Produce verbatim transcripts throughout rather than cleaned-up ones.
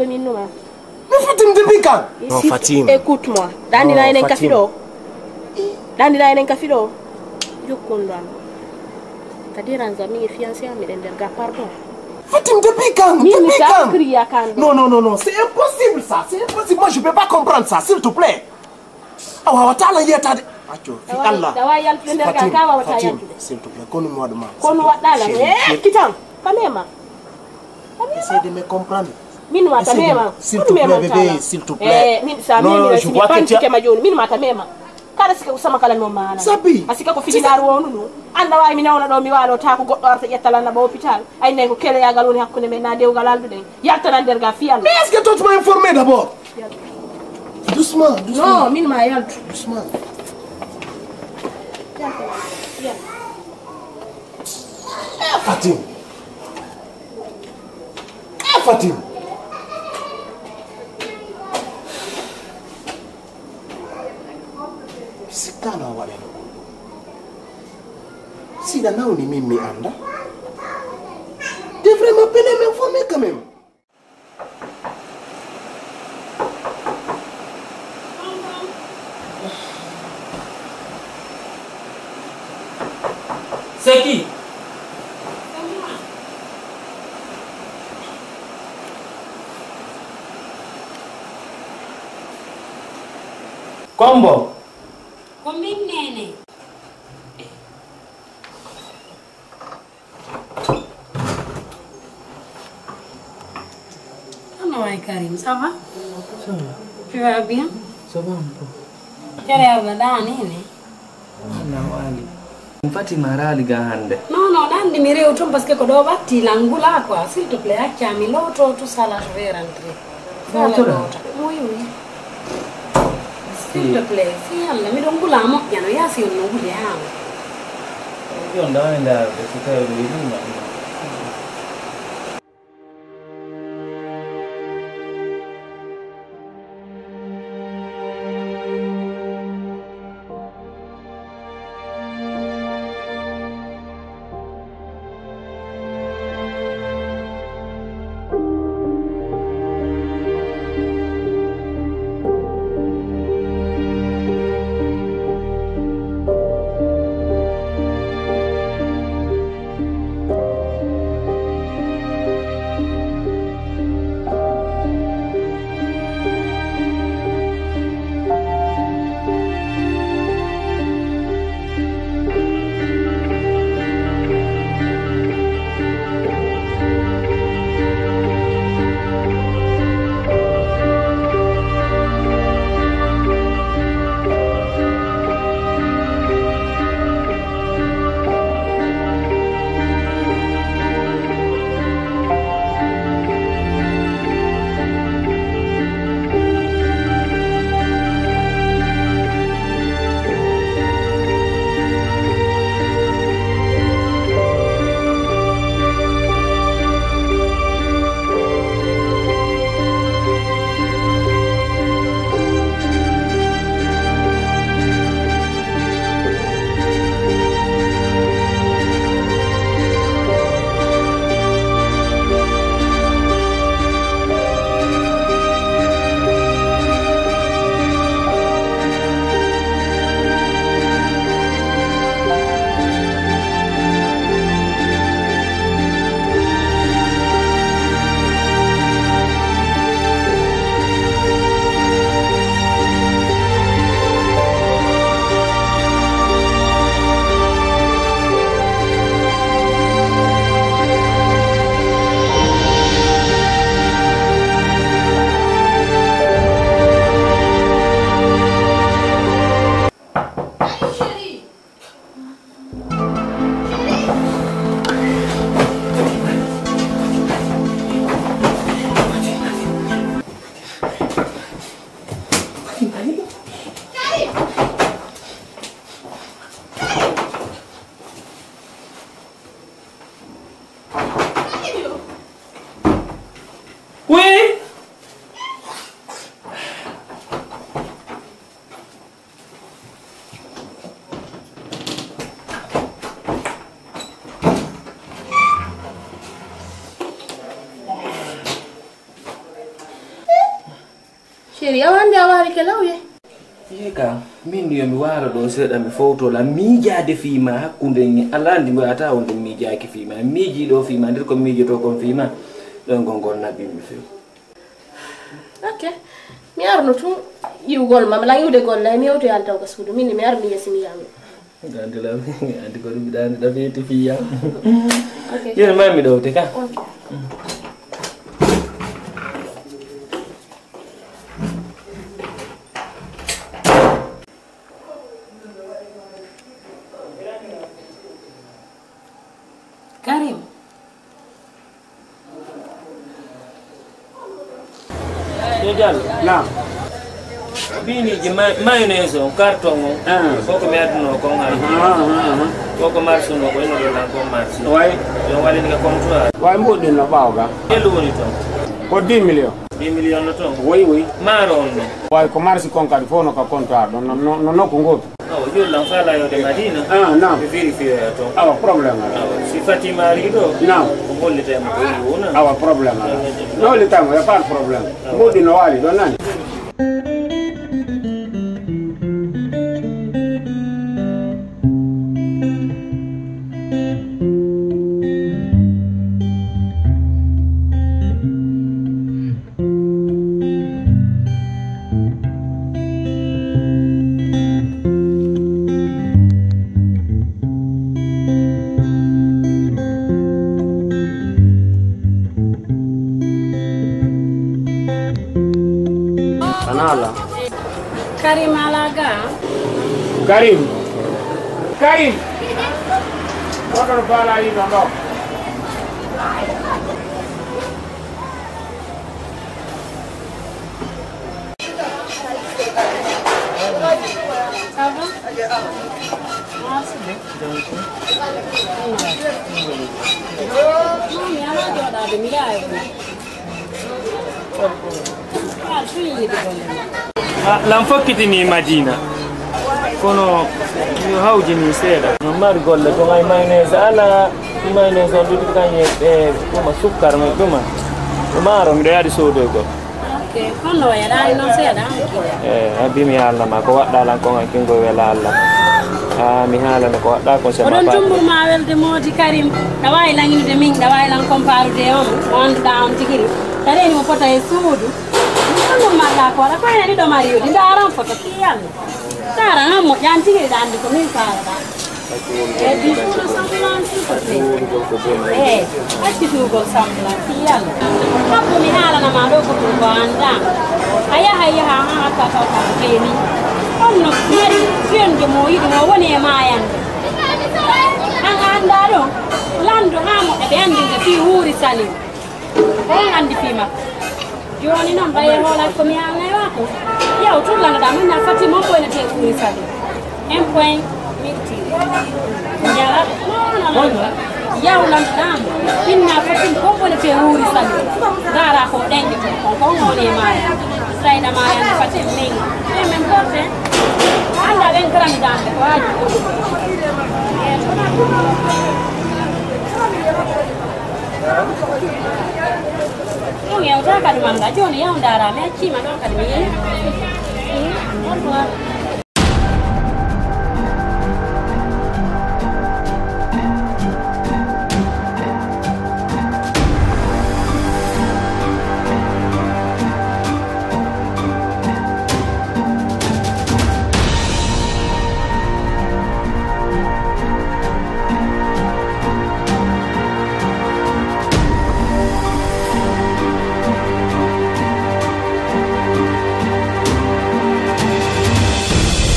Min numa. Mais Fatim, depuis quand? Non, Fatim. Écoute-moi. Dandi na enen ka fiɗo. Dandi na enen ka fiɗo. Jokkundu am. Ka diran za mi fiancé am miɗen nder ga pardon. Fatim, depuis quand? Min mi Depuis ka quand? Kriya kan. Non, non, non, non, c'est impossible ça, c'est impossible. Moi, je peux pas comprendre ça, s'il te plaît. A wawata lan yetade. Acco, fi Allah. Dawa yaltude nder ga ka wawata yaltude. S'il te plaît, konu mi waɗu ma. Konu waɗɗa lan. Eh, kitan. Ka mema. Essaye de me comprendre. Min ma ta mema. S'il te plaît, bébé, s'il te plaît. Eh, min sa memi na simi panti ke ma joni. Min ma ta mema. Kada sike usama kala no mana. Sabi. Asika ko fijinaru wonu no. Anda wa mi nawna do mi walo ta ko goddo arta ƴetta lan na ba hôpital. Ay nay ko kele yagal woni hakkunde men na dewgal aldude. Yalta nan nder ga fi Allah. Mais est-ce que toi tu m'as informé d'abord? Doucement, doucement. Non, min ma yaltu. Doucement. Eh, Fatim. Eh, Fatim. Sikkano a waɗano. Siɗa nawni min mi anda. Devrait m'appeler m'informer quand même. C'est qui? Kombo. Ko min nene. Ano waay Karim, ça va? Ça va. Tu vas bien? Ça va un peu. Cere arna ɗa nene. Na wali. Fatima rali ga hande. Non, non, ɗan di mi rew tun parce que ko ɗo batti langula quoi. S'il te plaît, acca mi loto tout ça là, je vais rentrer. Fala loota. Oui, oui. S'il te plaît, si Allah, miɗo ngula moƴƴano, yaa si on no nguli haa mo. Jon ɗa e ndaarde so tawi ɗo e ɗum. Chéri, awa hannde a waawike lawye. Ye ka, min yo mi waalo ɗo seeɗa, mi fowto la miijaade fii ma hakkunde en. Alaa ndi mbaawata wonde mi miijaaki fii ma. Mi miijii ɗo fii ma, nder ko mi miijotoo kon fii ma. Ɗon ngon ngon naɓɓi mi few. Ok. Mi arno tun yi'ugol ma, mi lan yi'ude golle, mi yewtoyaali taw ka suudu. Min mi arno mi yesi mi yaami. Andi la, andi ko ɗum ɗaani ɗa feeti fiya. Ok. Yen ma mi ɗowte ka. Ok. Karim. Yo Diallo. Naam. Biiniji ma-, mayonnaise on, carton on. Ah. Ko ko mi adduno kon ha. Ah, ah, ah. Ko ko marsuno ko ino ɗo lan kon marsi. Way. Yo wali ni ka comptoir. Way mbuɗɗin no ɓaawo ga. Elu woni ton. Ko dix millions. Dix millions no ton. Oui, oui. Maaro on no. Way ko marsi kon kadi fof no ka comptoir ɗon, no, no, no nokku ngotu. Awa, jollan fala yode Madina. Ah, naam. Ɓe vérifier ton. Awa, problème ala. Awa, si Fatima ari ɗo. Naam. Ko hollitay mo ko wi wona. Awa, problème ala. No hollitay mo, y a pas de problème. Awa. Mbuɗi no waali ɗo nani. Anala. Karim ala ga. Karim. Karim. Woto no faala yino ɗo. Ça va? Merci. Non, mi alaa jooɗaade, mi yahay ko. Ah, lan fokkitini Madina. Kono yo hawjini seeɗa. No mari golle ko ay mayonnaise ala, mayonnaise on ɗuɗi kañe e ɗuma sukkar men ɗuma. Ɗum maaro miɗo yaadi soodoygol. Ok, kono yaɗaani noon seeɗa. Eh, abi mi haalna ma ko waɗɗa lan kon an kingo wela Allah. Ah, mi haalana ko waɗɗa kon sama. Oɗon jumbur ma welde moodi Karim. Ɗa waawi lan inude min, ɗa waawi lan kon paarude on, mo annduɗaa on tigiri. Tareeni mo fota e suudu. Ɗum ɗum marɗa ko waɗa ko hene ɗiɗo mari yodi. Ndaaran foto kiyal. Ndaaran han moƴƴaani tigiri ɗa anndi ko min kaalaɗa. E disuuɗo samblan silfotee. E accitugol samblan kiyal. Habbo mi haalana ma ɗo ko ɗum ko anndaa. A yaha yaha han hatta taw ka feeni. On no mari fiyonde mo yiɗi mo woni e maayande. An a anndaa ɗum. Lanndo haa moƴƴa ɓe anndinde fii wuuri Salim. On anndi fii makko. Jooni noon, ɓay e hoolaaki ko mi haalnay wa ko. Yaw tun lannoɗaa, min na Fatima on ɓoynetee wuuri Salim. Un point milti. Njara, non, non, non. Yaw lannoɗaa mo. Min na Fatima on ɓoynetee wuuri Salim. Ndaaraa ko ɗenƴe tun kon, kon woni e maaya. Sayɗa maaya no Fatima min. E men porte. Anndaa ɓen grande dame ko haaju. Ɗum yewta kadi mannga jooni yaw ndaara mi accii ma ɗon kadi mi yehi. Au revoir.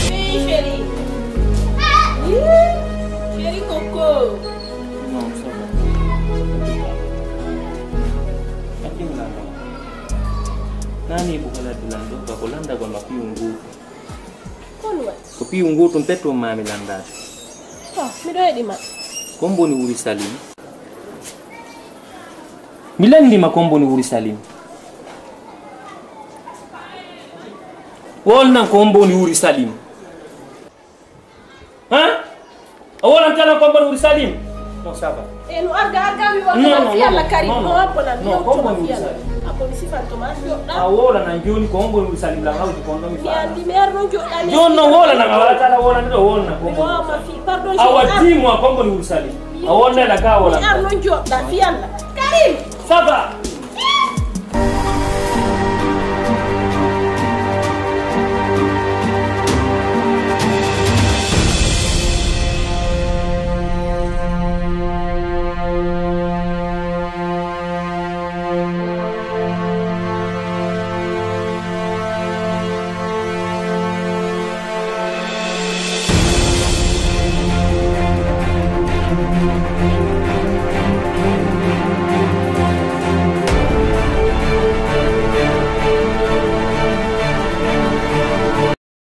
Hey, chéri. Ih, chéri Coco. Non, ça va. Hakkille ma. Nani ko kala dulan ɗo, ka ko lanndagol ma piiw ngu. Kon waɗi? Ko piiw ngu tun petto maami lanndaade. Oh, miɗo yeɗi ma. Ko mboni wuri Salim? Mi lanndi ma ko mboni wuri Salim. Wol nan ko mboni wuri Salim. Ha? A wolan kala ko mboni wuri Salim? Non, ça va. E no arga arga mi Non, non, wona fi yalla non, Karim non, no non. Abbo nan Non, yewto comme ma on fi vous yalla. savez. Abbo mi sifan to ma joɗɗa. A wola nan joni ko hombo mi sali lan hawti kon ɗo mi Mi faala. andi mi arno joɗɗa. Joni no wola nan a wala kala wola nde ɗo wonna ko. Mi wawa ma fi pardon. A watti mo a kombo ni wul sali. A wonna la ka wola. Mi arno joɗɗa fi yalla. Karim. Ça va.